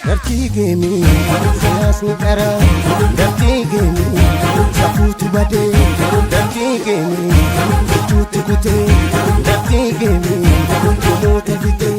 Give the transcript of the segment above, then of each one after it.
Dartii geemii siyaasni qara, dartii geemii safuutu badee, dartii geemii jechuutti kutee, dartii geemii namoota fitee.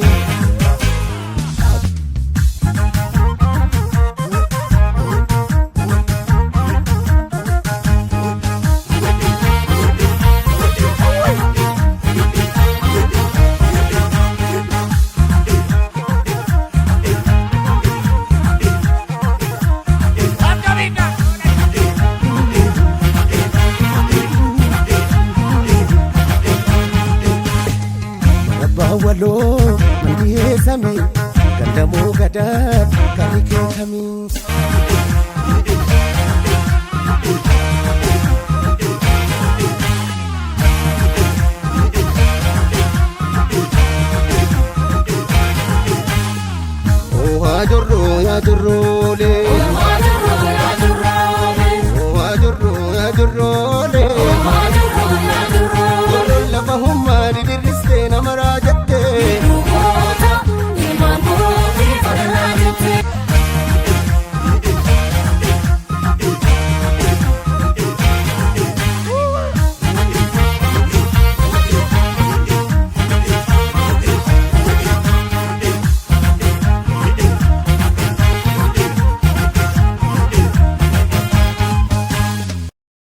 Abbaa waloo mandhiyeessame gandamoo gadaa kan keekamii. Yaa jirru yaa jirruulee.